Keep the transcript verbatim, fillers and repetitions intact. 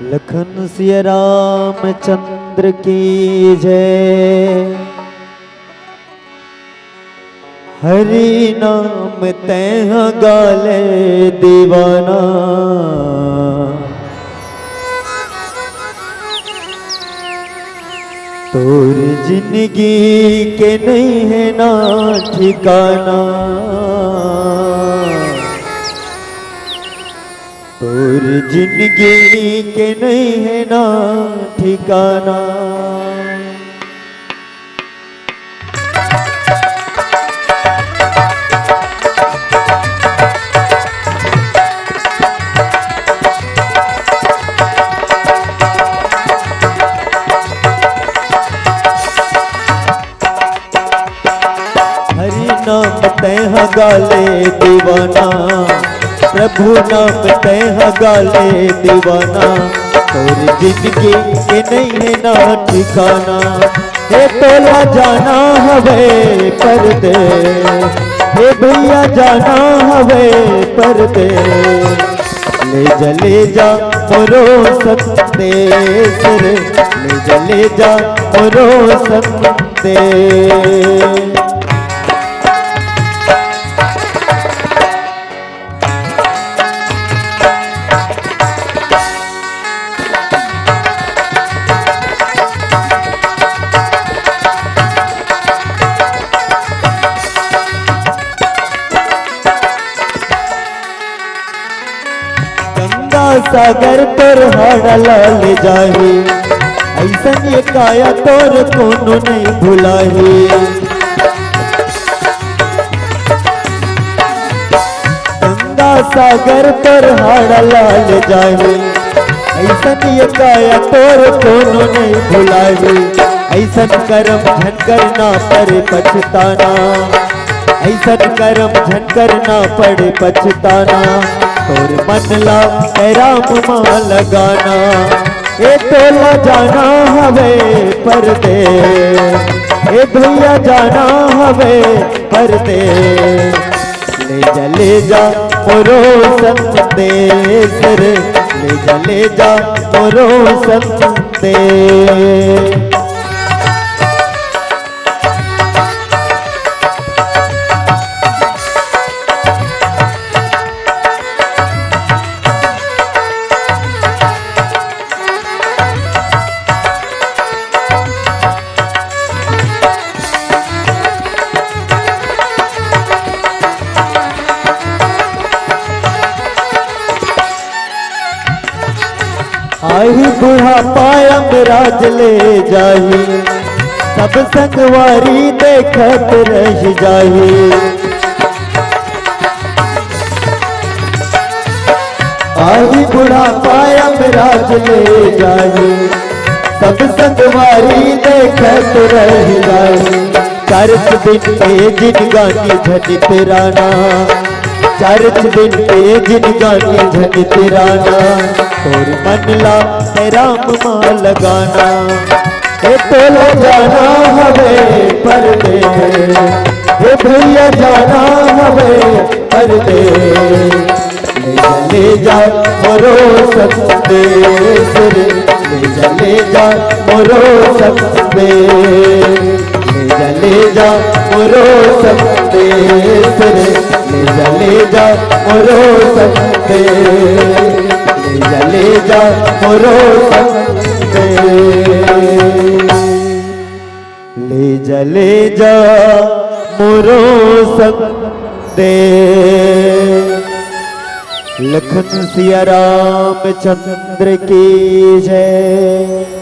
लखन सिया रामचंद्र की जय। हरि नाम तैं ह गाले दीवाना, तोर जिंदगी के नहीं है ना ठिकाना, तोर जिंदगी के नहीं है ना ठिकाना। हरि नाम तैं ह गाले दीवाना, प्रभु नाम तैं ह गाले दीवाना, तोर जिंदगी के नहीं है ना ठिकाना। हे तोला जाना हवे परदेस, हे भैया जाना हवे परदेस, ले जा ले जा मोरो संदेस रे, ले जा ले जा मोरो संदेस। गंगा सागर तोर हाड़ा ला ले जाही, अइसन ये काया तोर कोनो नहीं भुलाही। गंगा सागर तोर हाड़ा ला ले जाही, अइसन ये काया तोर कोनो नहीं भुलाही। अइसन करम झन करना परे पछताना, अइसन करम झन करना पड़े पछताना, तोर मन ला ए राम मा लगाना। ए तोला जाना हवे परदेस, ए भैया जाना हवे परदेस, ले जा ले जा मोरो संदेस रे, ले जा ले जा मोरो संदेस। आही बुढ़ापा यमराज ले जाही, सब संगवारी देखत रह जाही। आही बुढ़ापा यमराज ले जाही, सब संगवारी देखत रह जाही। चर्च दिन ए जिनगानी झनित राना, चर्च दिन ए जिनगानी झनित राना, तोर मन ला ए राम मा लगाना। ए तोला जाना हवे परदेस, ए भैया जाना हवे परदेस, ले जा ले जा मोरो संदेस रे, ले जा ले जा मोरो संदेस, ले जा ले जा मोरो संदेस रे, ले जा ले जा मोरो संदेस, ले जा ले जा मोरो संदेस। ले जा ले जा मोरो संदेस। लखन सिया रामचंद्र की जय।